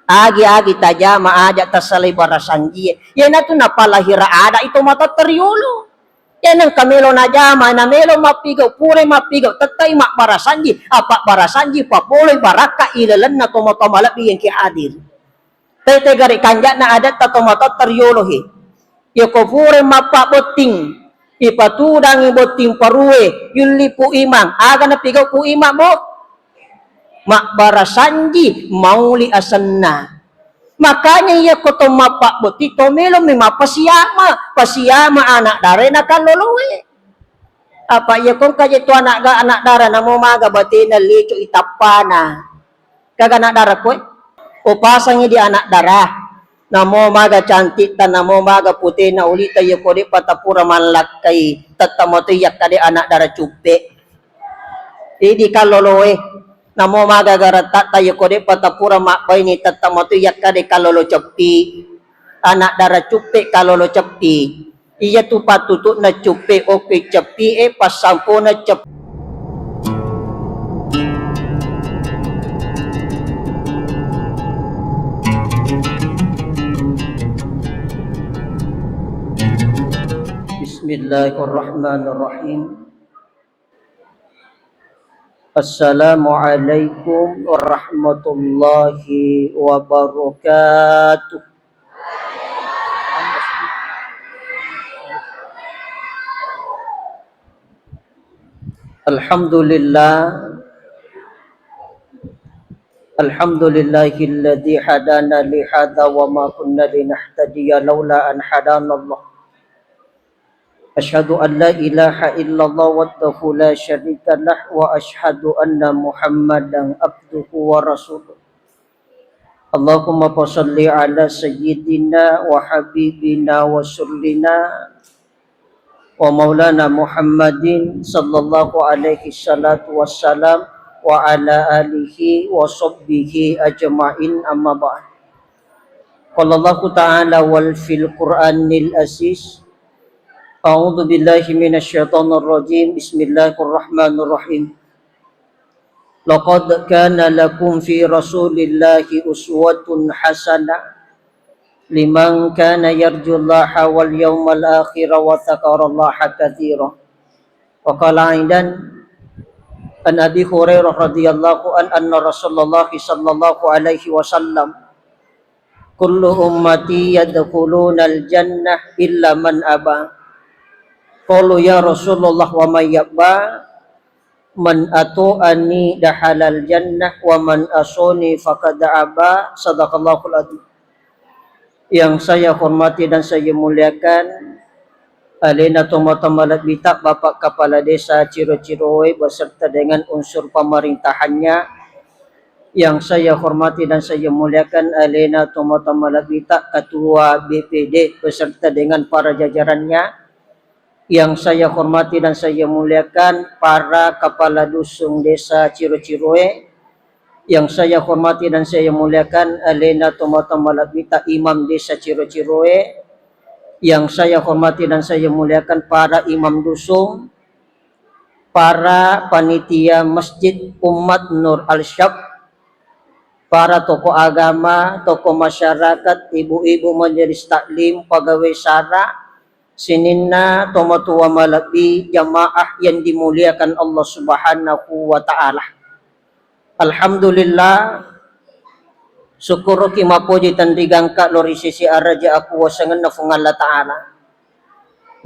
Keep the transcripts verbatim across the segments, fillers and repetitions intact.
Agi-agi tajama aja tassalai barasanjie. Iyanatu napalahira ada itu matotta riolo. Iyanengka melo najama, na melo mappigau, pura mappigau, tettai mabbarasanji, apa barasanji papoloi barakka ilalenna tomatoa malebbi yang ki hadir. Tete gare kanjana adatta tomatotta riolo he. Yako pura mappabotting, ipatudangi botting parue, yulli Pu Imang, aga napigau Pu Imang, bo? Mabbarasanji mauli asenna. Makanya iya ko to mappabbotting to melo mi mappasiama, pasiama anak dara na kalloloe. Apa iya ko engka je tu anak ga-, anak dara namo maga batena leco itappana. Kaga anak dara koe? Upasangi di anak dara. Namo maga cantikta, namo maga putena ulita, iya ko de'pa tapura mallakkai, tetta mato iya kade anak dara cuppe. Idi kalloloe, namo maga garattatta, iya ko de'pa tapura mabbaini, tetta mato iya kade kallolo ceppi. Anak dara cuppe kallolo ceppi. Iyatu pattutu'na cuppe okko ceppi'e, passampona cep-, Bismillahirrahmanirrahim. Assalamualaikum warahmatullahi wabarakatuh. Alhamdulillah. Alhamdulillahilladzi hadana li hadza wa ma kunna linahtadiya laula an hadanallah. Asyhadu an la ilaha illallah wahdahu la syarika lah wa asyhadu anna Muhammadan abduhu wa rasuluh. Allahumma fasalli ala sayyidina wa habibina wa rasulina wa maulana Muhammadin sallallahu alaihi salatu wassalam wa ala alihi wa sahbihi ajma'in, amma ba'd. Qala Allahu ta'ala wal fil Qur'anil Aziz. A'udzu billahi minasy syaithanir rajim. Bismillahirrahmanirrahim. Laqad kana lakum fi Rasulillahi uswatun hasanah liman kana yarjullaha wal yawmal akhir wa dzakarallaha katsira. Wa qala aidan an Abi Hurairah radhiyallahu an anna Rasulullah sallallahu alaihi wasallam, "Kullu ummati yadkhulunal jannah illa man aba." Qalu, "Ya Rasulullah, wa man ya'ba?" "Man ato'ani dahalal jannah, wa man asoni faqad aba." Sadaqallahul adzim. Yang saya hormati dan saya muliakan, alena tomatoa malebbita, Bapak Kepala Desa Ciro-Ciroe beserta dengan unsur pemerintahannya. Yang saya hormati dan saya muliakan, alena tomatoa malebbita, Ketua B P D beserta dengan para jajarannya. Yang saya hormati dan saya muliakan para kepala dusun desa Ciro-Ciroe, yang saya hormati dan saya muliakan alena tomatoa malebbita imam desa Ciro-Ciroe, yang saya hormati dan saya muliakan para imam dusun, para panitia Masjid Umat Nur Al-Syab, para tokoh agama, tokoh masyarakat, ibu-ibu majelis taklim, pegawai sara, sininna tomatoa malebbi, jamaah yang dimuliakan Allah Subhanahu wa Ta'ala. Alhamdulillah, syukuruki, mapoji tenrigangka lao ri sisi araja akuwasangenna Fuang Allah Ta'ala.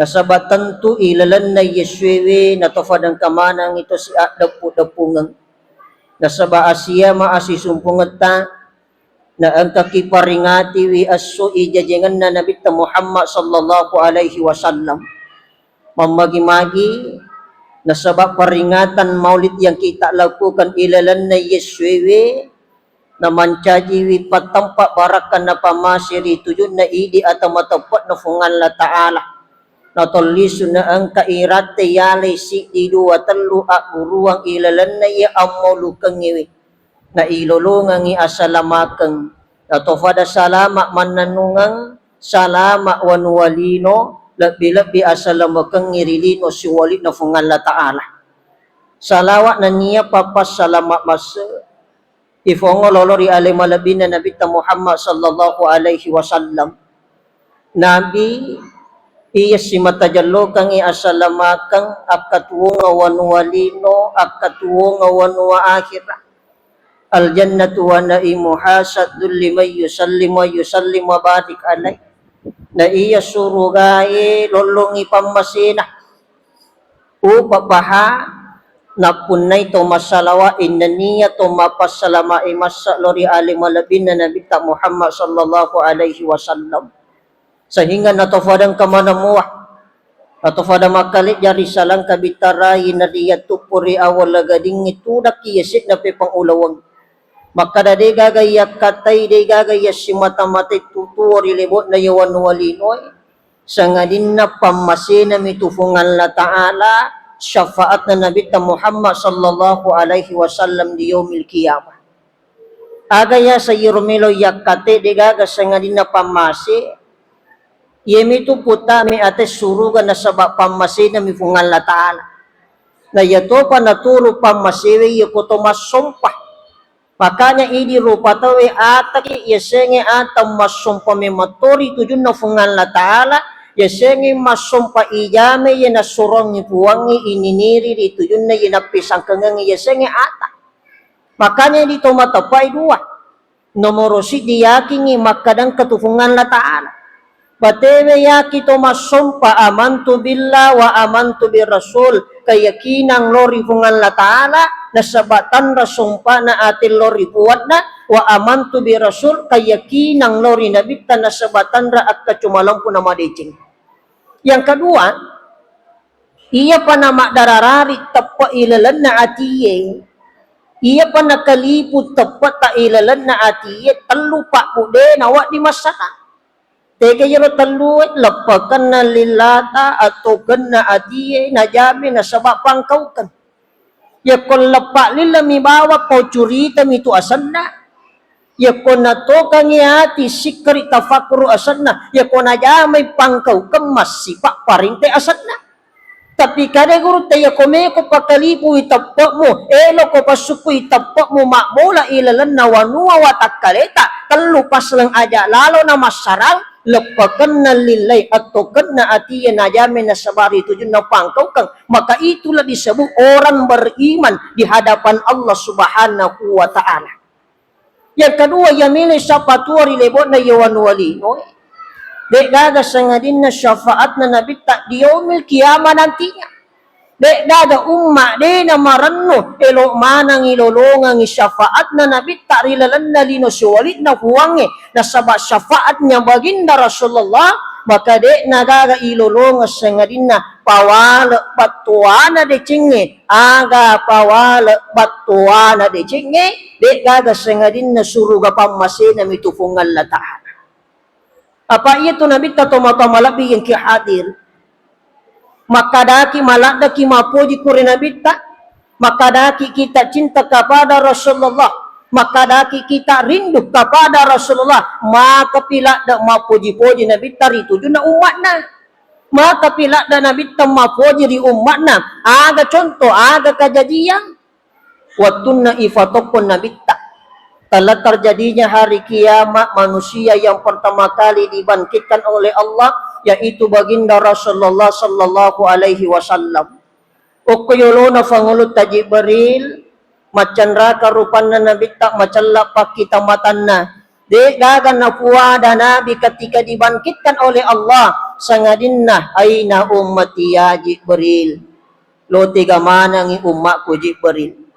Nasaba tentu ilalenna iye suewe natofadengka manengngi to siaddeppu-deppungeng. Nasaba asia ma asisumpungetta, naengkaki paringatiwi esso ijajengenna Nabitta Muhammad sallallahu alaihi wasallam. Mammagi-magi nasaba peringatan maulid yang kita lakukan ilalenna iye suewe, namancajiwi pattampa barakka napamase ri tujunna idi atau mateppe'na Fuang Allah Ta'ala. Natollisu naengka iratte yalai siddi dua tellu agguruang ilalenna iya ammaulukengngiwi. Nailolongengngi asalamakeng. Natofada salama mannennungeng, salama wanua lino, lebbi-lebbi asalamakengngi ri lino siwali'na Fuang Allah Ta'ala. Salawa nennia pappassalama masse Ifongo lolo ri ale malebbinna Nabitta Muhammad sallallahu alaihi wasallam. Nabi iya simata jellokangngi asalamakeng akkatuwonga wanua lino, akkatuwonga wanua akhira. Al jannatu wa naimuha saddul liman yusallim wa yusallim wa barik alaih. Na iya surugae lollongngi pammasena. Upabbaha nappunnai to massalawa, innania to mappassalamae massa lao ri ale malebbinna Nabitta Muhammad sallallahu alaihi wasallam. Sehingga natofadang kamaneng mua, natofada makkalejja ri salangka bitarai nariyattuppo ri awala gadingnge tudakki yase'na pepang ulaweng. Makkada degaga yakkattai, degaga yassimata-matai tutuo ri lebo'na yawanua linoe. Sangadinna pammasenami tu Fuang Allah Ta'ala, syafaatna Nabitta Muhammad sallallahu alaihi wasallam di yaumil qiyamah. Aga yaseng iyaro melo yakkate degaga sangadinna pammase, iyamitu putami ate suruga nasaba pammasenami Fuang Allah Ta'ala. Na iyatopa naturu pammasewe iyako to massompa. Makanya idi rupa tauwe ataki yasengnge ata massompa memeng to ri tujunna Fuang Allah Ta'ala, yasengnge massompa ijame iya nassuroangngi Puangnge ininiri ri tujunna iya nappesangkengengngi yasengnge ata. Makanya idi to mateppai dua. Nomoro siddi yakingngi makkadangka tu Fuang Allah Ta'ala. Batewe yaki to massompa, amantu billah wa amantu bir rasul, keyakinan lao ri Fuang Allah Ta'ala, nasaba tanra sompana ate lao ri puanna, wa amantu bir rasul, keyakinan lao ri nabitta nasaba tanra akkacumalempu namadeceng. Yang kedua, iyapa namaddararari teppe ilalenna atie, iyapa nakalipu teppe ta ilalenna atie, tellu pabbu de nawedding massala. Tega iyaro tellue, leppekenna lillata, attokenna atie, najame nasaba pangkaukeng. Yakko leppa lillami bawang, pau curitami tu asenna. Yakko natokangi ati sikkari tafakkuru asenna, yakko najamai pangkaukeng massipa parente asenna. Tapi kada guru te, yakko meko pakalipui teppe'mu, eloko passukkui teppe'mu mabbola ilalenna wanua watakkaleta, tellu pasleng aja lalo namassarang, leppekenna lillai, attokenna atie najame nasaba ri tujunna pangkaukeng, maka itulah disebut orang beriman di hadapan Allah Subhanahu wa Ta'ala. Yang kedua, yamile sappatua ri lebo'na yawanua linoe. De'gaga sangadinna syafaatna nabitta di yaumil qiyamah nantinya. De'gaga umma de namarennu elo manengngi lolongengngi syafaatna nabitta ri lalenna lino siwali'na Puangnge, nasaba syafaatnya baginda Rasulullah, maka de'na gaga ilolongeng sangadinna pawale battoana decengnge, aga pawale battoana decengnge, de'gaga sangadinna suruga pammasenami tu Puang Allah Ta'ala. Apa iyatu nabitta tomatoa malebbi engki hadir. Makkadaki maladdeki mappoji kuri nabitta, makkadaki kita cinta kepada Rasulullah, makkadaki kita rindu kepada Rasulullah, makapi ladde mappoji-poji nabitta ri tujunna umma'na. Makapi ladde nabitta mappoji ri umma'na. Aga contoh, aga kejadian? Wettunna ifatokkong nabitta, telah terjadinya hari kiamat, manusia yang pertama kali dibangkitkan oleh Allah, yaitu baginda Rasulullah sallallahu alaihi wasallam. Okko yolona Pangulutta Jibril, maccanraka rupanna nabitta, macella pakkita matanna. De'gaga napuada Nabi ketika dibangkitkan oleh Allah, sangadinna, "Aina ummati ya Jibril?" Lo tega manengngi ummakku Jibril.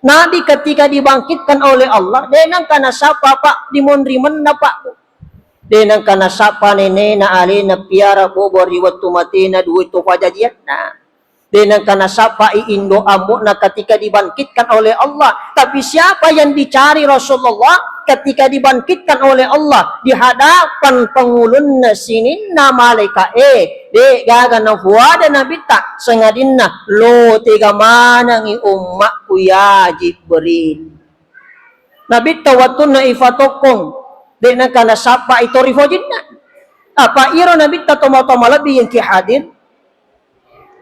Nabi ketika dibangkitkan oleh Allah, de nengka nasappa, Pak, dimonri menna, Pak. De nengka nasappa nenena alena piara bobo ri wettu matena dua to pajajianna. De nengka nasappai indo ambo'na ketika dibangkitkan oleh Allah. Tapi siapa yang dicari Rasulullah ketika dibangkitkan oleh Allah di hadapan pangulunna sininna malaika'e? De'gaga napuada nabitta, sangadinna lo tega manengngi ummakku ya Jibril. Nabitta wettunna ifatokkong, de nengka nasappai to ri fojinna. Apa iro nabitta tomatoa malebbi engki hadir,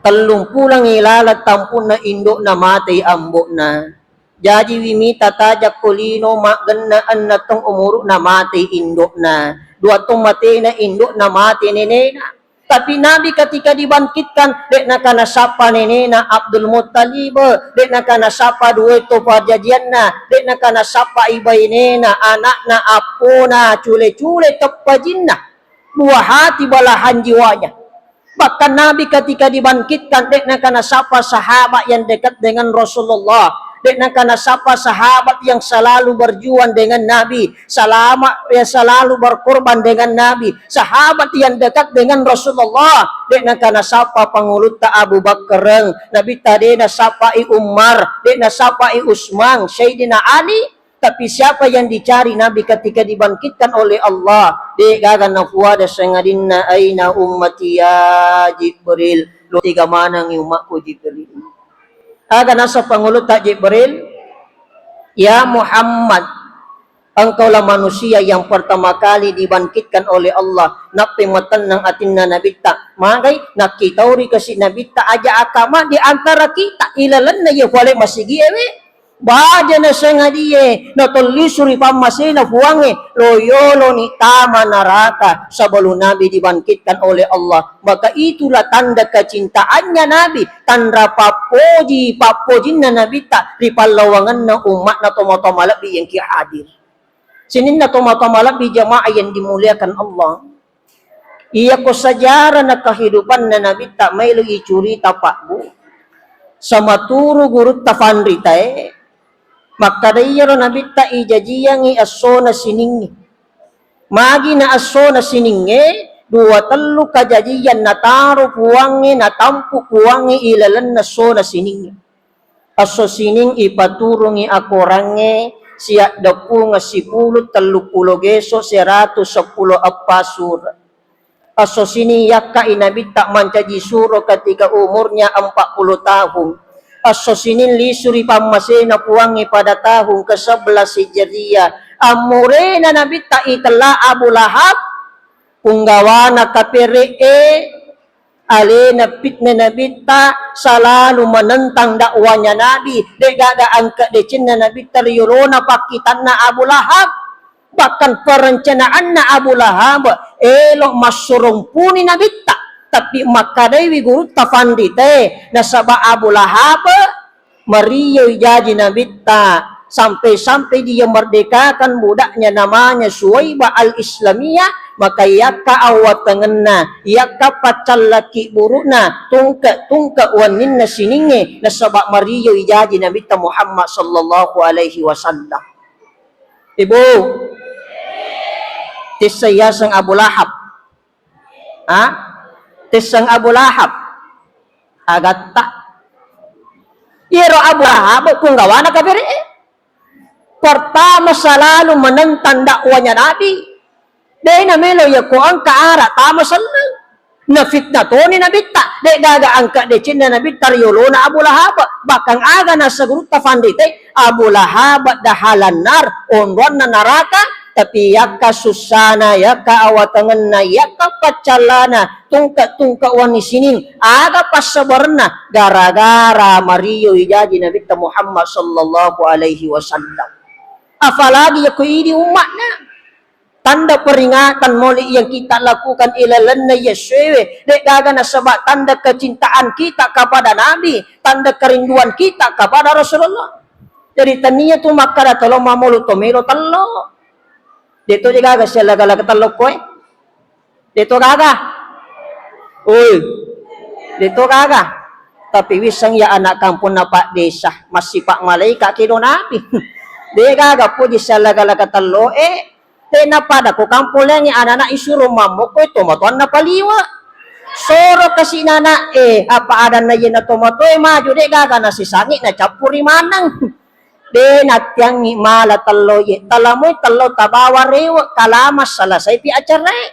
tellumpulangngi laleng tampunna indo'na matei ambo'na. Jaji wi mita tajakko lino maggenna enneng taung umuru'na matei indo'na. Dua taung matena indo'na mate nenena. Tapi Nabi ketika dibangkitkan, de'na kana sappa nenena Abdul Muttalib, de'na kana sappa dua to pajajianna, de'na kana sappa i bainena, anakna, appona, cule-cule teppajinna. Buah hati belahan jiwanya. Bahkan Nabi ketika dibangkitkan, de'na kana sappa sahabat yang dekat dengan Rasulullah, de'na kana sappa sahabat yang selalu berjuang dengan Nabi, selama yang selalu berkorban dengan Nabi, sahabat yang dekat dengan Rasulullah, de'na kana sappa pangulutta Abu Bakar, Nabi ta de'na sappa i Umar, de'na sappa i Usman, Sayyidina Ali, tapi siapa yang dicari Nabi ketika dibangkitkan oleh Allah? De' gaga nafuada sangadinna aina ummati ya Jibril. Lo tiga manangi umatku Jibril. Aga nasa pangulutta Jibril? Ya Muhammad, engkaulah manusia yang pertama kali dibangkitkan oleh Allah. Nappi matennang atinna Nabitta. Magai nakkitauri kasi Nabitta aja akama di antara kita ilalenna ye fale masigi ewe. Baja nasengadie natollisu ri pammasena Puangnge, lo yoloni tama naraka sebelum Nabi dibangkitkan oleh Allah. Maka itulah tanda kecintaannya Nabi, tanda pappoji, pappojinna Nabitta ri pallawangenna ummatna tomatoa malebbi yang ki hadir. Sininna tomatoa malebbi jamaah yang dimuliakan Allah. Iyako sejarah na kehidupanna Nabitta maelo icurita pabbu. Samaturu gurutta fanritae, makkada iyaro Nabitta ijajiangi essona siningnge. Magi na essona siningnge, dua tellu kajajian nataro Puangnge, natampu Puangnge ilalenna essona siningnge. Esso sining ipaturungi akorangnge siaddeppungeng sipulung telluppulo geso seratu seppulo eppa sure. Esso sining yakkai Nabitta mancaji suro ketika umurnya empat puluh tahun. Esso sining lisu ri pammasena Puangnge pada tahun ke sebelas Hijriah. Ammurena Nabitta itella Abu Lahab, punggawana kapere'e, alena fitnah Nabitta, salalu menentang dakwahnya Nabi, de'gaga angka decenna Nabitta ri yolona pakkitanna Abu Lahab. Bahkan perencanaanna Abu Lahab elo massurompuni Nabitta, tapi makkedaiwi gurutta fanritae, nasaba Abu Lahab Mario ijaji Nabitta, sampai-sampai dia merdekakan budaknya namanya Suwaibah Al-Islamiyah, maka yakka awatengenna, yakka paccallaki burukna, tungke-tungke waninna siningnge, nasaba Mario ijaji Nabitta Muhammad sallallahu alaihi wasallam. Ibu, tessa yaseng Abu Lahab. Ha? Tesseng Abu Lahab. Agatta. Iyaro Abu Lahab punggawana kapere'e. Pertama salalu menentang dakwahnya Nabi. De' namelo yako engka ara tama selleng. Nafitnah toni Nabitta. De'gaga engka decenna Nabitta ri yolona Abu Lahab. Bahkan aga nasa gurutta fanritae, Abu Lahab dahalan nar, onroanna naraka, tapi yakka sussana, yakka awatengenna, yakka paccallana, tungke-tungke wani sining, aga passabarenna, gara-gara Mario ijaji Nabitta Muhammad sallallahu alaihi wasallam. Apalagi yako idi umma'na. Tanda peringatan maulid yang kita lakukan ilalenna yessuewe, de'gaga nasaba tanda kecintaan kita kepada Nabi, tanda kerinduan kita kepada Rasulullah. Jadi tania tu makkada telo mamolo to melo tello. De' to je gaga siallaga-laga tello koe. De' to gaga. Oi. De' to gaga. Tapi wisseng ya anak kampungna Pak Desa, massipa malaika kedo Nabi. De' gaga poji siallaga-laga tello e. Tena pada ko kampong laingnge anak-anak isuro mammokko e tomatoanna paliwa. Soro kasi nana e, apa adanna yena tomatoe maju de' gaga nasisangi nacappuri maneng. De' nattiangi mala tello ye, talamoi tello tabawa rewe, kalama selesai pi acarae.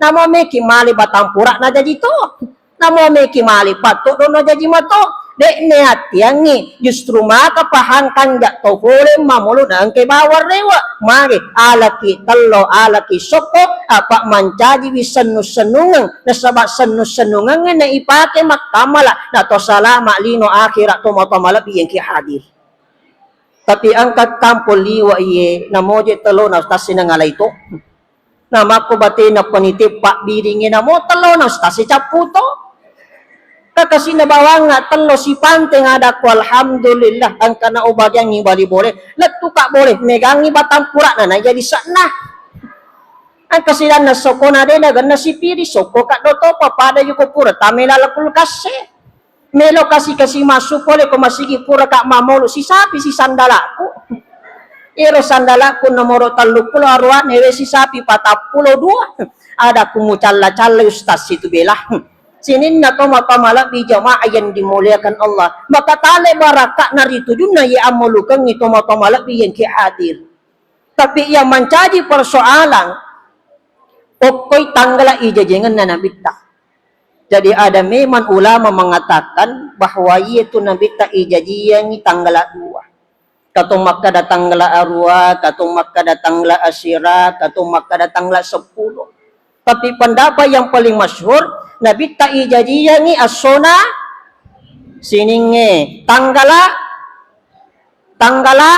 Namo meki mali batampura na jaji to. Namo meki mali patto dono jaji mato. De'ne attiangngi, justru maka pahangkanja to pole mamolo na engke bawang rewe. Mage, alaki tello, alaki sokko, apa mancajiwi sennu-sennungeng. Nasaba sennu-sennungeng na ipake makkamala, na to salama lino akhirat to matoa malebbi engke hadir. Tapi engka kampong liwa iye, namoje telona tassi nangalai to. Namakko batena peniti pabbiringi namo telona tassi cappu to. Kakasina bawangnga tello sipanteng adakku, alhamdulillah, engkana ubagiangngi bali bole, lettuka bole, megangngi batang purana na jadi se'na. Engka sidanna sokona de nagenna sipiri, sokko kaddo topa, pada yuko pura tamela kulkasse. Melo kasi-kasi massu pole ko masigi pura ka mamolu sisapi sisandalakku. Ero sandalakku nomoro telluppulo aruane we sisapi patappulo dua. Adakku mucalla-calla ustaz situ bela. Sininna to matoa malebbi jamaah yang dimuliakan Allah. Maka tale barakakna ri tujunna ye ammolukengngi to matoa malebbi yang ke hadir. Tapi yang menjadi persoalan, okkoi tanggala ijajengenna nabitta. Jadi ada memang ulama mengatakan bahwa iya tu nabitta ijajiangi tanggala dua. Katong makkada tanggala arua, katong makkada tanggala asira, katong makkada tanggala seppulo. Tapi pendapat yang paling masyhur, nabitta ijajiangi assona siningnge tanggala, tanggala,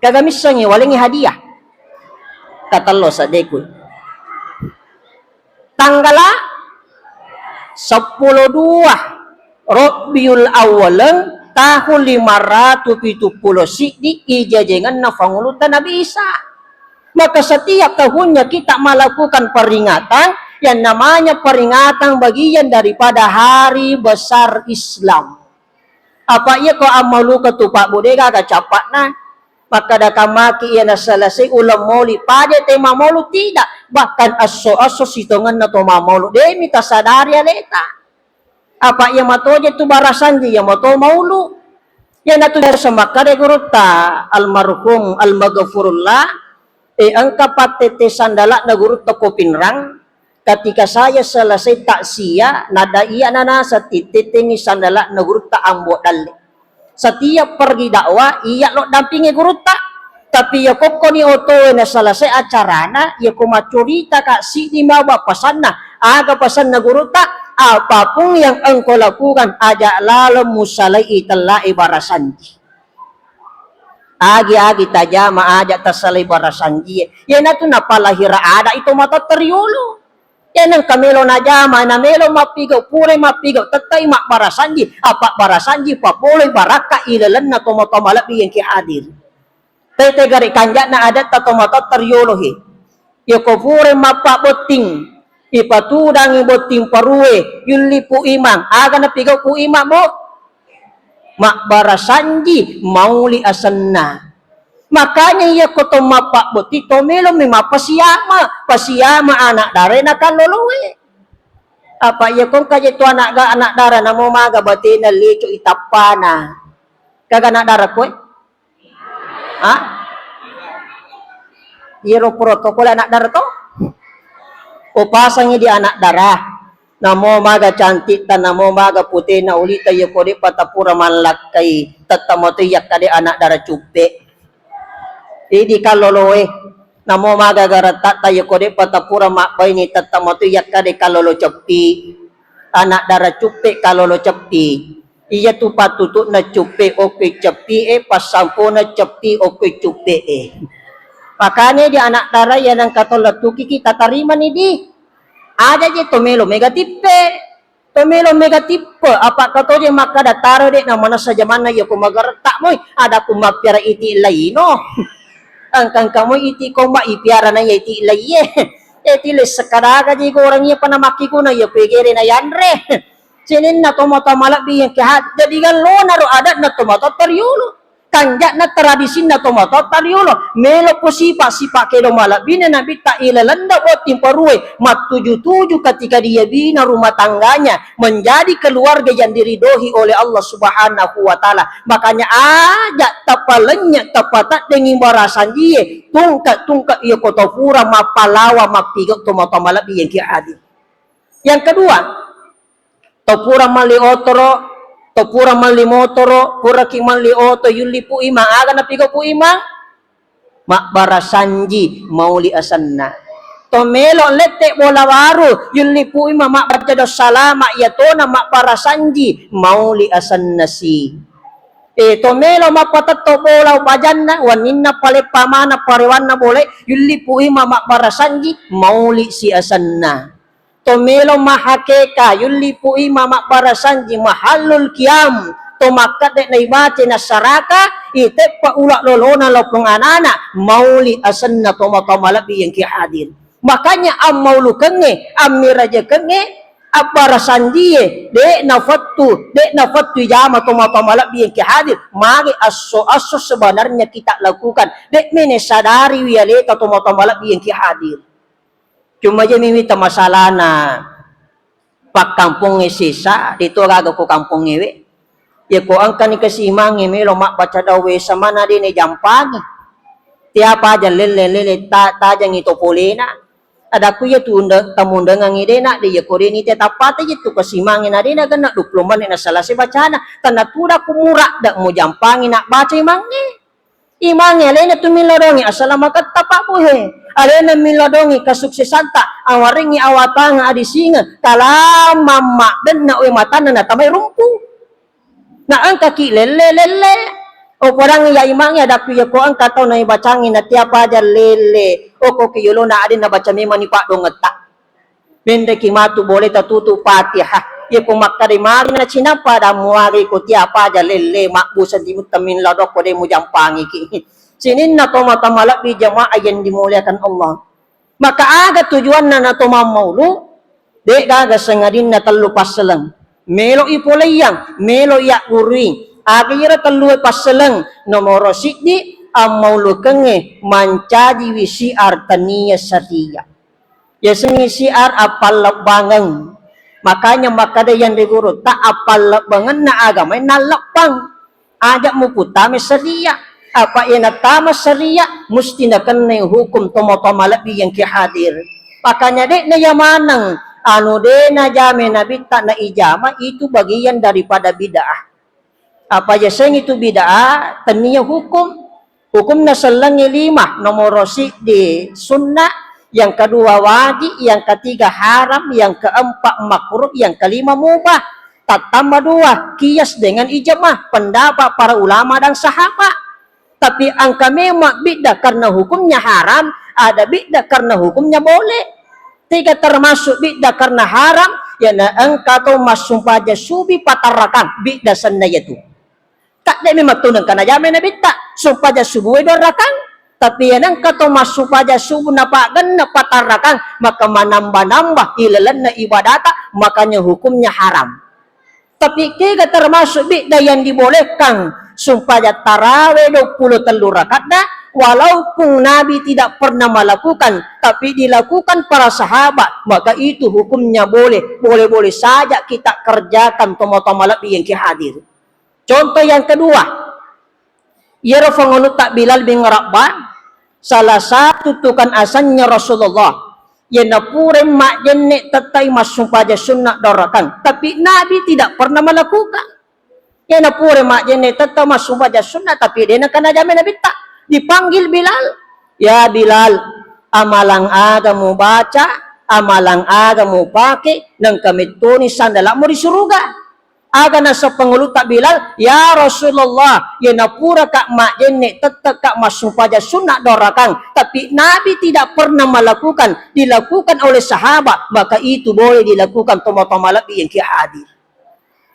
kaga missengngi walengngi hadiah. Katello saddeku. Tanggala seppulo dua Rabiul Awwaleng tahun lima ratu pitu pulo siddi ijajengenna Pangulutta Nabi Isa. Maka setiap tahunnya kita melakukan peringatan yang namanya peringatan bagian daripada hari besar Islam. Apa iya ko ammaluka tu Pak Bude gaga capakna? Makkada kamaki iya naselesai uleng moli, pada te mamolu tidak, bahkan esso-esso sitongenna to mamolu, demi tasadari aleta. Apa iya matoje tu barasanji iya mato maulu. Iyanatu biasa makkada gurutta almarhum almaghfurullah, e engka pattette sandala'na gurutta ko Pinrang, ketika saya selesai takziah, nada iya nanasa tittettengi sandala'na gurutta Ambo Dalle. Setiap pergi dakwah, iya lo dampingi gurutta. Tapi iya kokkoni otoe na selesai acarana, iya ko maccurita ka siddi maba pasanna, aga pasanna gurutta, apapun yang engkau lakukan, aja laleng musalai tellae barasanji. Agi-agi tajama aja tasalai barasanjie. Iyanatu napalahira ada itu matotta riolo. Iyanengka melo najama, na melo mappigau, pura mappigau, tettai mabbarasanji, apa barasanji papoloi barakka ilalenna tomatoa malebbi yang ki hadir. Tete gare kanja'na adatta tomatoatta riolo he. Yako pura mappabbotting, ipatudangi botting parue, yulli Pu Imang, aga napigau Pu Imang, Bu? Mabbarasanji mauli asenna. Makanya iya ko to mappabbotting to melo mi mappasiama, pasiama anak dara na kalloloe. Apa iya ko engka je tu anak ga-, anak dara namo maga batena leco itappana. Kaga anak dara koe? Ha? Iyaro protokol anak dara to? Upasangi di anak dara. Namo maga cantikta, namo maga putena ulita, iya ko de'pa tapura mallakkai, tetta mato iyakkade anak dara cuppe. Idi kalloloe, namo maga garattatta, iya ko de'pa tapura mabbaini, tetta mato iyakkade kallolo ceppi. Anak dara cuppe, kallolo ceppi. Iyatu pattutu'na cuppe okkoi ceppi'e, passampona ceppi okkoi cuppe'e. Makanya di anak dara iya nengka to lettuki kita tarimani di. Aja je to melo mega tippe. To melo mega tippe, apa katoje makkada taro de na manessa jamanna iya ko magaretta moi, ada ku mappiara iti laino. Engka-engka moi iti komba ipiara na iya iti laiye. Iti le sekadaga ji goreng iya pana makkiguna iya ko egere na yanre. Sininna tomatoa malebbi yang kehat. Jadi gallona ro adatna tomatoatta riolo. Kanja'na tradisinna tomatoatta riolo. Melo po sipa-sipa kedo malebbina nabitta ilaleng botting parue. Mattuju-tuju ketika dia bina rumah tangganya menjadi keluarga yang diridhoi oleh Allah Subhanahu wa Ta'ala. Makanya aja tapalennye, tapataddengi barasanjie, tungke-tungke iya ko to pura mappalawa mappigau tomatoa malebbi yang ki hadir. Yang kedua, to pura melli otoro, to pura melli motoro, puraki melli oto, yulli Pu Imang, aga napigau Pu Imang? Mabbarasanji mauli asenna. To melo lette bola baru, yulli Pu Imang mabbaca doa salama, iya tona mabbarasanji mauli asenna si. E, to melo mappatetto bola bajanna, wenninna paleppa maneng parewanna bola, yulli puima mabbarasanji, mauli si asenna. To melo mahakeka, yulli puima mabbarasanji, mahallul qiyam, to makkeda naibaca nassaraka, iteppa ula lolona lopong anana, mauli asenna tomatoa malebbi engki hadir. Makanya ammaulukengnge, ammirajekengnge, abbarasanjie, de' nafettu, de' nafettu ijama tomatoa malebbi engki hadir. Magi esso-esso sebenarnya kita lakukan. De' mene sadari wi aleta tomatoa malebbi engki hadir. Cuma je mimita masalana pakkampongnge sesa, de' to gaga ko kampongnge we. Yako engkani kasimangnge melo mabbaca dawe samana de' najampangi. Tiapa aja lelle-lelle ta-, tajangi to polena. Adakku iya tu unde-, tamundengangi de' na de' yako de' ni te tappate je tu kasimangnge na de' na genna dua puluh menit na selesai bacana. Tanna tuda ku mura de' mujampangi na baca imangnge. Imangnge alena tu milodongi asalamaketta Pak Bohe. Alena milodongi kasuksesanta, awarengngi awatanga adisingeng, kalamang maddenna we matanna natamai rumpu. Na engkaki lelle-lelle. O podangngi ya imangnge adakku yako engka tau naibacangi na tiapa aja lelle. Oko ki yolona ade' nabaca memang ni paddongetta. Menreki matu boleta tutu Fatihah. Yako makkeda magi nacinappa dan muagi ko tiapa aja lelle mabbusa timutta milodokko de' mujampangiki. Sininna tomatoa malebbi jamaah yang dimuliakan Allah. Maka aga tujuanna na to mammaulu? De' gaga sengadinna tellu passeleng. Melo i poleang, melo i aggurui. Aga ira tellu passeleng? Nomoro siddi, ammaulukengnge mancajiwi syiar tania syariah. Yasengnge syiar appallebbangeng. Makanya makkeda yang di guru, ta appallebbangenna agama nallebbang. Aja muputtama syariah. Apa iya nattama syariah, musti nakennai hukum tomatoa malebbi yang ki hadir. Makanya de' na iya maneng, anu de' najama nabitta na ijama, itu bagian daripada bid'ah. Apa yasengngi tu bid'ah, tennia hukum. Hukumna sellengnge lima, nomoro siddi sunnah, yang kedua wajib, yang ketiga haram, yang keempat makruh, yang kelima mubah. Tattamba dua, kias dengan ijma, pendapat para ulama dan sahabat. Tapi engka memang bid'ah karena hukumnya haram, ada bid'ah karena hukumnya boleh. Tega termasuk bid'ah karena haram, ya na engka to massumpaja subi patarrakang, bid'ah senna yatu. Tadde memang tu nengka najama nabitta, sumpaja subuh dua rakang. Tapi ya nengka to massumpaja subuh napagenne patarrakang, maka manamba-namba ilalenna ibadata, makanya hukumnya haram. Tapi kega termasuk bid'ah yang dibolehkan, sumpajang tarawe dua puluh tellu rakatna, walaupun Nabi tidak pernah melakukan, tapi dilakukan para sahabat, maka itu hukumnya boleh. Boleh-boleh saja kita kerjakan, tomatoa malebbi yang ki hadir. Contoh yang kedua, iyaro fangulutta Bilal bin Rabah, salah satu tukang azannya Rasulullah. Iya napura majjenne tettai massumpaja sunna dua rakang, tapi Nabi tidak pernah melakukan. Iya napura majjenne tettai massumpaja sunna, tapi de' nakanajama nabitta. Dipanggil Bilal, "Ya Bilal, amalang aga mubaca, amalang aga mupake, nengka mettoni sandala'mu di suruga." Aga naseng pangulutta Bilal, "Ya Rasulullah, iya napuraka majjenne tettekka massumpaja sunna dua rakang, tapi Nabi tidak pernah melakukan, dilakukan oleh sahabat, maka itu boleh dilakukan tomatoa malebbi yang ki hadir."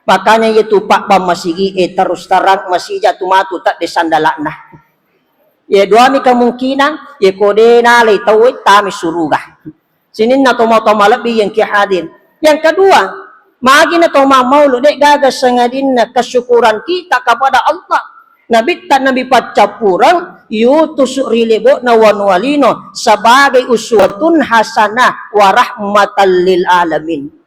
Makanya itu pabbang masigi e terus terang masija tu matu tadde sandala'na. Iya duami kemungkinan, iya ko de' nalai tauwe tami suruga. Sininna tomatoa malebbi yang ki hadir. Yang kedua, magi na to mammaulu de' gaga sengadinna kesyukuran kita kepada Allah. Nabitta nabi paccappureng, yutus ri lebo'na wanua lino sebagai uswatun hasanah wa rahmatan lil alamin.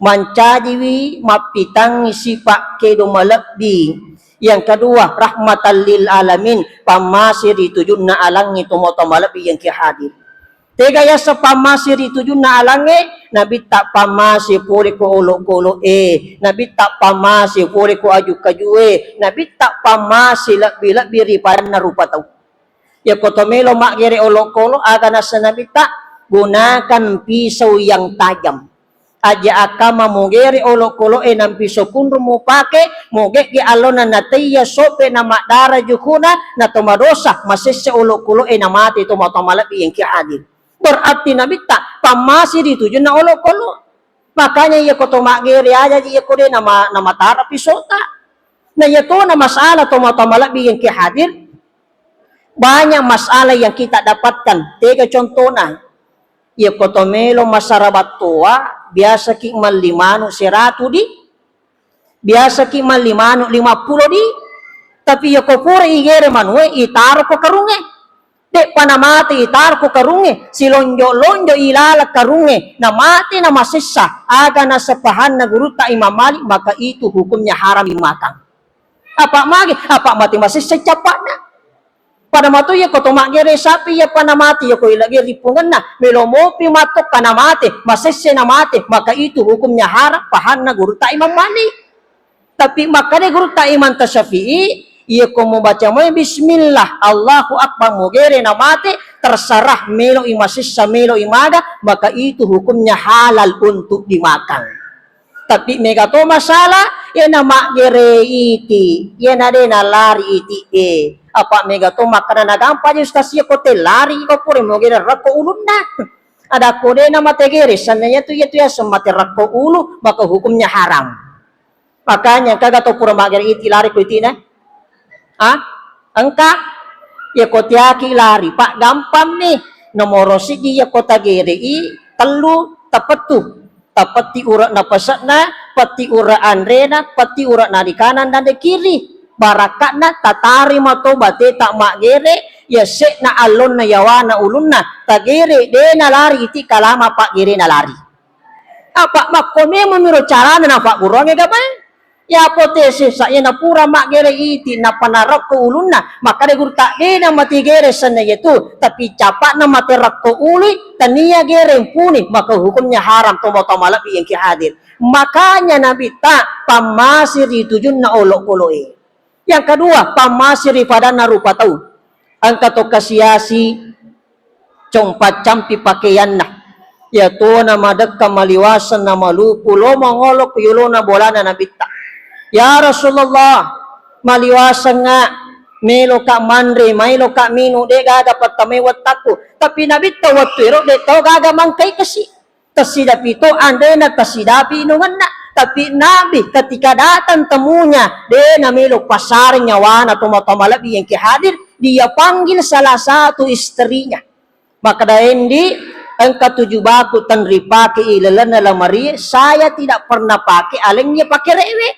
Mancajiwi mappitangngi sipa' kedo malebbi. Yang kedua, rahmatan lil alamin, pammase ri tujunna alangnge tomatoa malebbi yang ki hadir. Tega yaseng pammase ri tujunna alangnge, nabitta pammase pole ko olokolo'e, nabitta pammase pole ko aju-kajue, nabitta pammase lebbi-lebbi ri padanna rupa tau. Yako to melo maggere olokolo, aga naseng nabitta, gunakan pisau yang tajam. Aja akkamma mugere olokolo'e nampiso kunru mupake, mugegge allona nateiya sope na maddara jukuna, na to madosa, masesse olokolo'e namate to matoa malebbi engki hadir. Berarti Nabitta pammasi ri tujunna olokolo. Makanya iya ko to maggere aja ji iya ko de nama, namatara pisota. Na iya to na masalah to matoa malebbi engki hadir. Banyak masalah yang kita dapatkan. Tega contohna, iya ko to melo masara battoa, biasa ki melli manu seratu di, biasa ki melli manu lima puluh di, tapi iya ko pura igere manue, itaro ko karunge. De'pa namate itaro ko karunge, silonjo-lonjo ilala karunge, namate namasessa, aga nasepahanna gurutta Imam Malik, maka itu hukumnya haram dimakan. Apa mage? Apa mate masessa cappa'na. Pada mato iya ko to maggere sapi iya pa namate iya ko ilage ripungenna, melo mopi mattokka namate, masesse namate, maka itu hukumnya haram, pahanna gurutta Imam Malik. Tapi makkeda gurutta Imam Tasyafi'i, iya ko mubaca moi bismillah, Allahu Akbar, mugere namate, terserah melo i masessa, melo i maga, maka itu hukumnya halal untuk dimakan. Tapi mega to masalah, iya na maggere iti, iya na de nalari iti e. Apa mega to makkeda nagampang aja ustaz iya ko te lari ko pura mugere rekko ulunna. Ada ko de na mate gere, sanna iya tu, iya tu yaseng mate rekko ulu, maka hukumnya haram. Makanya engkaga to pura maggere iti lari ko itina? Ah? Engka? Iya ko tiaki lari, pak gampang mi. Nomoro siji iya ko tagere i, tellu, tapettu. Tapetti ure'na pese'na, petti ure anrena, petti ure'na di kanan dan di kiri. Barakka'na tatari mato bate tak maggere, iya se'na allonna yawana ulunna, tagere de nalari iti kalama paggerena lari. Apa makko memang miro carana nafagguruangnge gabae? Iya pote sessa iya napura maggere iti nappa narekko ulunna, makkeda gurutta de na mati gere senna iya tu, tapi capa'na mate rekko ului, tania gere mpuni, maka hukumnya haram to matoa malebbi engki hadir. Makanya Nabitta pammasi ri tujunna olokoloe. Yang kedua, pammasi ri padanna rupa tau. Engka to kasiasi compa campi pakaianna. Iya tona madekka maliwaseng na malupu lo mangolo ku yolona bolana Nabitta. Ya Rasulullah, maliwasengnga, meloka manre, mailoka minu, de gaga pattamai wettakku. Tapi Nabitta wettu ero de tau gaga mangkai kesi. Tessidapi to anrena, tessidapi inungenna. Tapi Nabi ketika datang temunya, de namelo pasare nyawana to matoa malebbi engki hadir, dia panggil salah satu istrinya. Makkeda, "Endi, engka tu jubaku tenripake ilalenna lamarie, saya tidak pernah pake, alengngi pake rewe."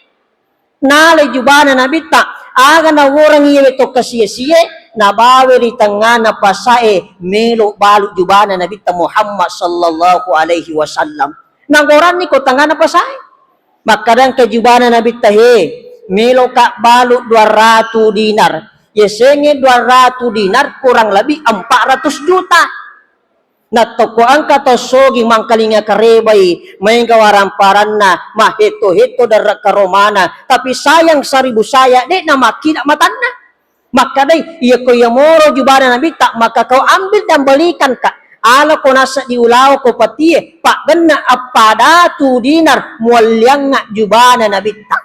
Nalai jubana Nabitta, aga naworangi iyawe to kasie-sie, nabawe ri tengngana pasae, melo balu jubana Nabitta Muhammad sallallahu alaihi wasallam. Nagoranni ko tengngana pasae. Makkadang ke jubana Nabitta, "He, meloka balu dua ratu dinar." Yasengnge dua ratu dinar kurang lebih empat ratus juta. Nattokko engka tau sogi mangkalinga karebai, maega waramparanna, mahetto-hetto darra karomana, tapi sayang saribu saya, de'na makkida matanna. Makkadai, "Iyako iyamoro jubana Nabitta, maka kau ambil dan belikan ka. Alako naseddi ulawa ko patie, paggenna appadatu dinar mualliangnga jubana Nabitta."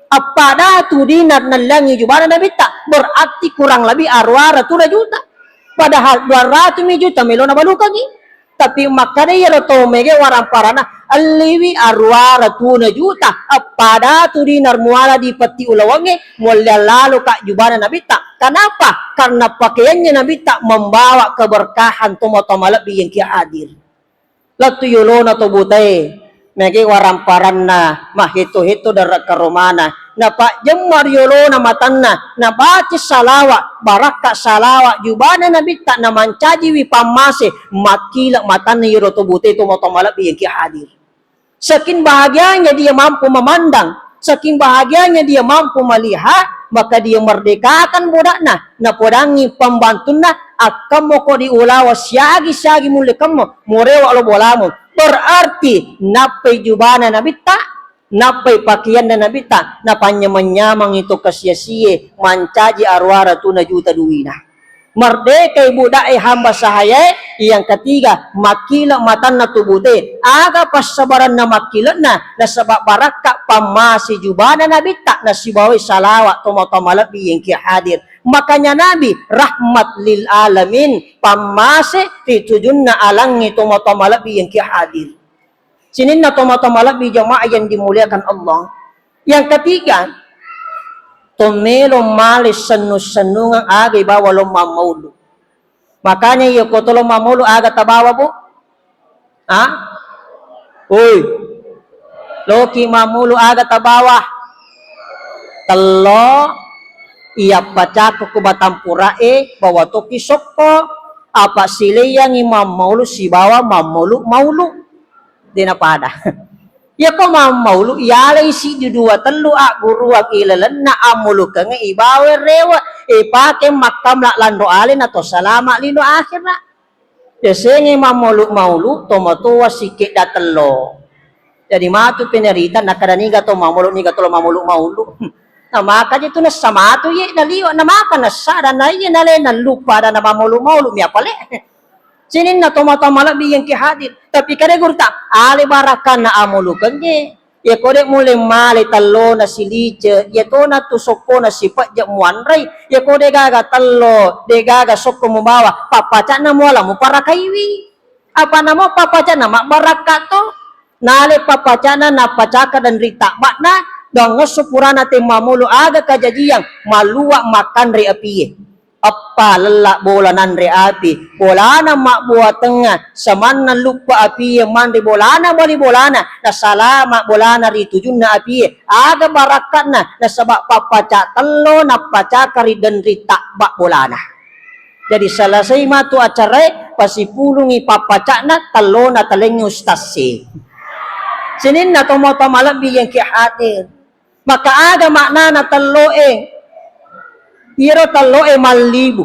Appadatu dinar nalliangngi jubana Nabitta, berarti kurang lebih aruara tuna juta. Padahal dua ratus mi juta melo nabalukangngi. Tapi makkada iyaro tau mega waramparana, elliwi aruara tuna juta, appadatu dinar muala dipetti ulawangnge, mualliang lalo ka jubana Nabitta. Kenapa? Karena pakaiannya Nabitta membawa keberkahan tomatoa malebbi yang ki hadir. Lettu yolona to butae, mega waramparanna, mahetto-hetto darra karomana, napajjemma ri yolona matanna, nabaca salawa, barakka salawa, jubana Nabitta namancajiwi pammase, makkile matanna iyaro to butae tomatoa malebbi yang ki hadir. Saking bahagianya dia mampu memandang, saking bahagianya dia mampu melihat, maka dia merdekakan budakna, napodangi pembantunna, akkammo ko diulawa siagi-siagi mulle kammo, murewa lo bolamu. Berarti nappai jubana Nabitta, nappai pakaianna Nabitta, napanyameng-nyameng itu kasia-sie, mancaji aruara tuna juta duina. Mardekai budae hamba sahayae. Yang ketiga, makkile matanna tubute. Aga passabaranna makkile'na? Nasaba barakka pammase jubana Nabitta nasibawai salawa tomatoa malebbi engki hadir. Makanya Nabi rahmat lil alamin, pammase ri tujunna alangnge tomatoa malebbi engki hadir. Sininna tomatoa malebbi jamaah yang dimuliakan Allah. Yang ketiga, tomelo male sennu-sennungeng aga ibawa lomma maulu. Makanya iya ko tolo mammulu aga tabawa, Bu? Ha? Oi. Loki mammulu aga tabawa? Tello, iya pacako ku batampurae, bawa toki sokko, apa sileyangi mammulu sibawa mammulu maulu. Dena pada. Iyako mammaulu, iyalai siddi dua tellu agguruang ilalenna ammulukengnge ibawa rewe, ipake makkamla lanro ale nato salama lino akhira. Yasengnge mammulu-maulu tomatoa sikkedda tello. Jadi matu penerita nakkada niga to mammulu, niga tolo mammulu-maulu. Namaka je tu nassa matu ye naliwa, namaka nassa dan naiye nale nallupa dan mammulu-maulu mi apale. Sininna tomatoa malebbi engki hadir. Tapi kade gurutta, ale barakkanna amulukengnge. Iyako de mulle male tellona silice, iyatona tu sokkona sipejje muanrei. Iyako de gaga tello, de gaga sokko mubawa, pappacakna muala muparakaiwi. Apa namo pappacakna mabbarakka to. Nale pappacakna napacaka dan ri tabbakna, dongngesso purana temmamulu aga kajajiang, malluwa makkanre apie. Eppa lella bola nanre api, bolana mabbua tengnga, samanna luppa apie manre bolana bali bolana, nasalama bolana ri tujunna apie, aga barakka'na, nasaba pappaca tello nappacaka ri denri tabba bolana. Jadi selesai matu acarae, pasipulungi pappaca'na, tellona talengngi ustasse. Sininna tomatoa malebbi yang ki hadir. Maka aga maknana telloe? Iyaro telloe mallibu.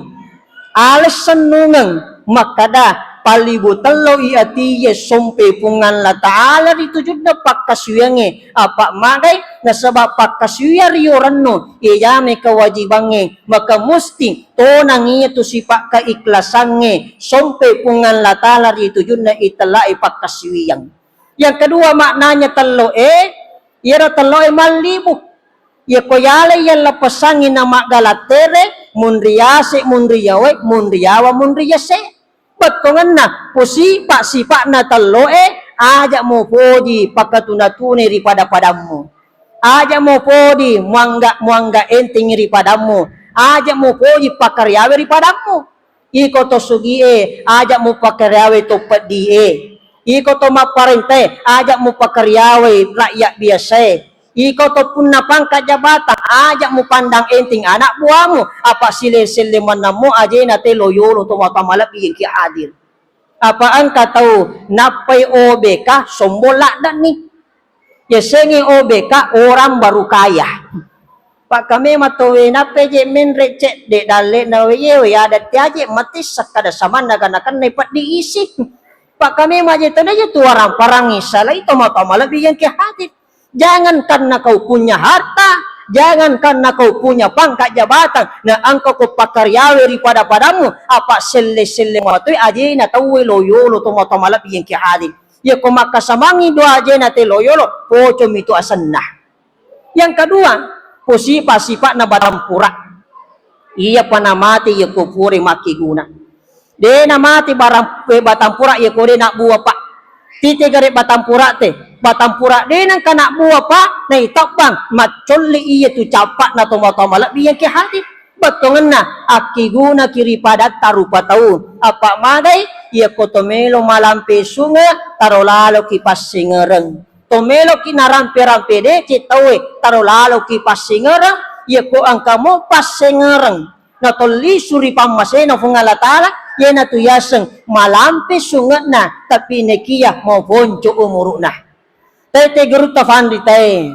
Alessennungeng makkada pallibu telloi atie sompe Puang Allah Ta'ala ri tujunna pakkasuwiangnge. Apa magai? Nasaba pakkasuwiang ri yorennu, iyajame kewajibangnge, maka musti tonang iyatu sipa keiklasangnge sompe Puang Allah Ta'ala ri tujunna itellai pakkasuwiang. Yang kedua maknanya telloe, iyaro telloe mallibu. Iyako yalai yallepessangngi na maggalattere, munri yase, munri yawe, munri yawa, munri yase. Bettuangenna, posipa-sipa'na telloe, aja mupoji pakatuna-tunai ri pada-padammu. Aja mupoji muangga-, muangga entengngi ri padammu. Aja mupoji pakariawe ri padammu. Iko to sugie, aja mupakariawe to peddi e. Iko to mapparentae, aja mupakariawe rakyat biasae. Iko to punna pangkat jabatan, aja mupandang enteng anak buamu, apa sile-sile mennammo ajena te loyolo tomatoa malebbi engki hadir. Apa engka tau nappai O B K sombong ladde'ni. Yasengnge O B K orang baru kaya. Pakkamema tauwe nappa je menre cedde dalle'na we, yewe adatti aje matessa kada samanna gana kennai peddi isi. Pakkamema je tauwe je tuarang parangi salai tomatoa malebbi yang ki hadir. Jangankan na kau punya harta, jangankan na kau punya pangkat jabatan, na engka ko pakariawe ri pada-padamu, apa selle-selle matoi ajena tauwe loyolo tomatoa malebbi yang ki hadir. Iyako makkasamangngi dua ajena te loyolo, pocomi tu asenna. Yang kedua, posipa-sipa'na batampura. Iyapa namate iyako pura makkeguna. De namate barang-, eh, batampura iyako de nabbua pa. Tite gare batampura te. Batampura de nengka nabbua pa, naitabbang, maccolli iya tu cappa'na tomatoa malebbi yang ki hadir. Bettuangenna, akkigunaki ri padatta rupa tau. Apa magai, iyako to melo malampe sunge, taro laloki passingereng. To meloki narampe-rampe deceng tauwe, taro laloki passingereng, iyako engka mo passingereng. Natollisu ri pammasena Puang Allah Ta'ala, iyanatu yaseng malampe sunge'na, tapi nekia maponco umuru'na. Tete gurutta Fanritae,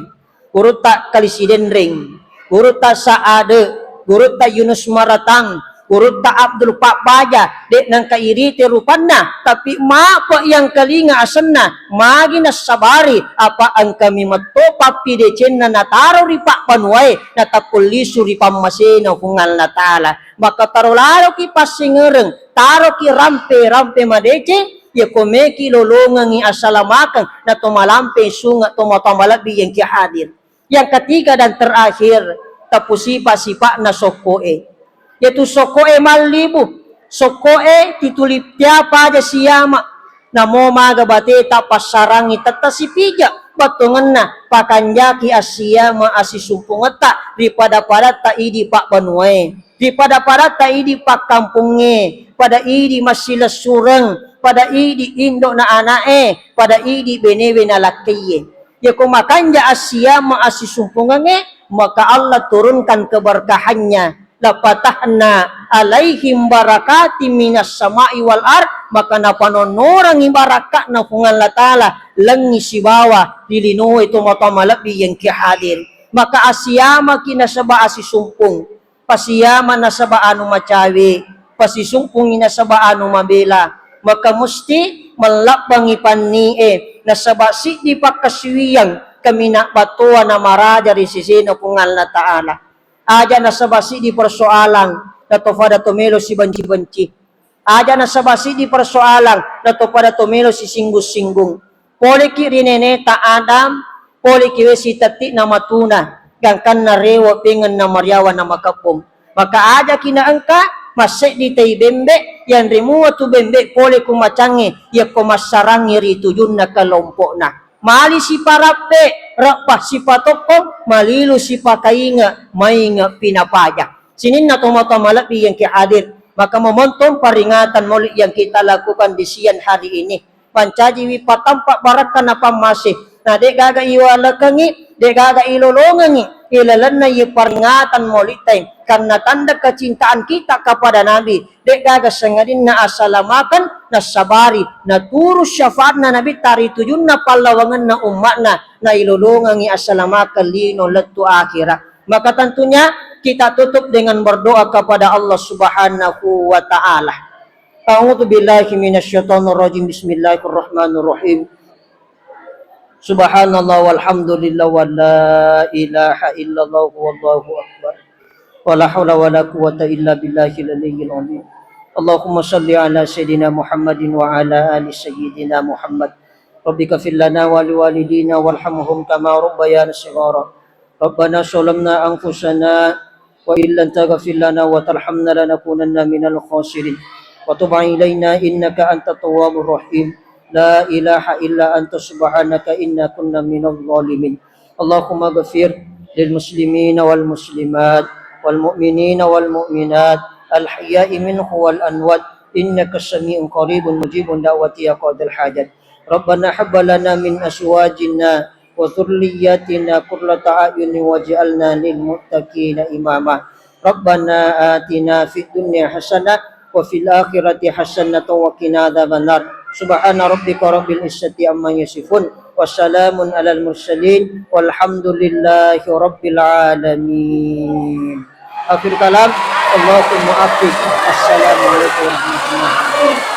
gurutta Kalisi Denreng, gurutta Saade, gurutta Yunus Maratang, Gurutta Abdul Pabbaja, de' nengka irite rupanna, tapi ma'pa' yang kalinga asenna, magi nassabari, apa engkami metto pappidecenna nataro ri pabbanuae, natappo lisu ri pammasena Puang Allah Ta'ala. Maka taro laloki passingereng, taroki rampe-rampe madeceng, yako meki lolongengi asalamakeng, nato malampe sunge' tomatoa malebbi yang ki hadir. Yang ketiga dan terakhir, tapusipa-sipa'na sokko'e. Yaitu sokko'e mallibu, sokko'e tituli tiapa aja siyama. Namo maga bateta passarangi tetta sipija, battongenna pakanjaki assiyama assisumpungetta ri pada-padatta idi pabbanuae, ri pada-padatta idi pakkampungnge, pada idi massilessureng, pada idi indo' na ana'e, pada idi benewe na lakkaie. Yako makanja assiyama assisumpungengnge, maka Allah turunkan keberkahannya. Lapatahna alaihim barakatim minas sama'i wal ard, maka napanonnorangi baraka'na Puang Allah Ta'ala, lengngi sibawa ri linoe tomatoa malebbi yang ki hadir. Maka assiyamaki nasaba assisumpung. Pasiyama nasaba anu macawe, pasisumpungi nasaba anu mabela, maka musti mallabbangi panni'e, nasaba siddi pakkasiwiyang kaminang battoa namaraja ri sesena Puang Allah Ta'ala. Aja nasaba siddi persoalan nato fada to melo sibenci-benci. Aja nasaba siddi persoalan nato pada to melo sisinggung-singgung. Poleki ri neneta Adam, poleki we sitetti'na matuna, gangkanna rewe' pengeng na mariawa na makebbong. Maka ajaki na engka masseddi tai bembe', yanre mua tu bembe' pole ku macangnge, yakko massarangngi ri tujunna kelompo'na. Mali siparappe, rebba sipatokkong, malilu sipakainge, mainge pinapaja. Sininna tomatoa malebbi yang ki hadir, maka memontong peringatan Maulid yang kita lakukan di siang hari ini. Mancajiwi patampa barakka na pammase. Na de' gaga iwalekengi, de' gaga ilolongengi ilalenna iye peringatan Maulid tai. Karena tanda kecintaan kita kepada Nabi, de' gaga sengadinna asalamakeng nassabari naturu syafaatna Nabi tari tujunna pallawangenna umma'na, nailolongengi asalamakeng lino lettu akhirat. Maka tentunya kita tutup dengan berdoa kepada Allah Subhanahu wa Ta'ala. A'udzu billahi minasyaitonir rajim. Bismillahirrahmanirrahim. Subhanallah walhamdulillah wa la ilaha illallah wallahu akbar. Wa la haula wa la quwwata illa billahil aliyyil azim. Allahumma salli ala sayyidina Muhammadin wa ala ali sayyidina Muhammad. Rabbi ghfir lana wa liwalidina warhamhum kama rabbayana shighara. Rabbana zalamna anfusana wa illam taghfir lana wa tarhamna lanakunanna minal khasirin. Wa tub alaina innaka antat tawwabur rahim. La ilaha illa anta subhanaka inna kunna minadh dhalimin. Allahumma ighfir lil muslimina wal muslimat wal mu'minina wal mu'minat al ahya'i minhum wal amwat innaka sami'un qaribun mujibud da'wati ya qadhal hajat. Rabbana hab lana min azwajina wa dzurriyyatina qurrata a'yunin waj'alna lil muttaqina imama. Rabbana atina fid dunya hasanah wa fil akhirati hasanah wa qina adzabannar. Subhana rabbika rabbil izzati amma yasifun. Wa salamun alal mursalin. Walhamdulillahi rabbil alamin. Akhir kalam, Allahumma afiq. Assalamualaikum warahmatullahi wabarakatuh.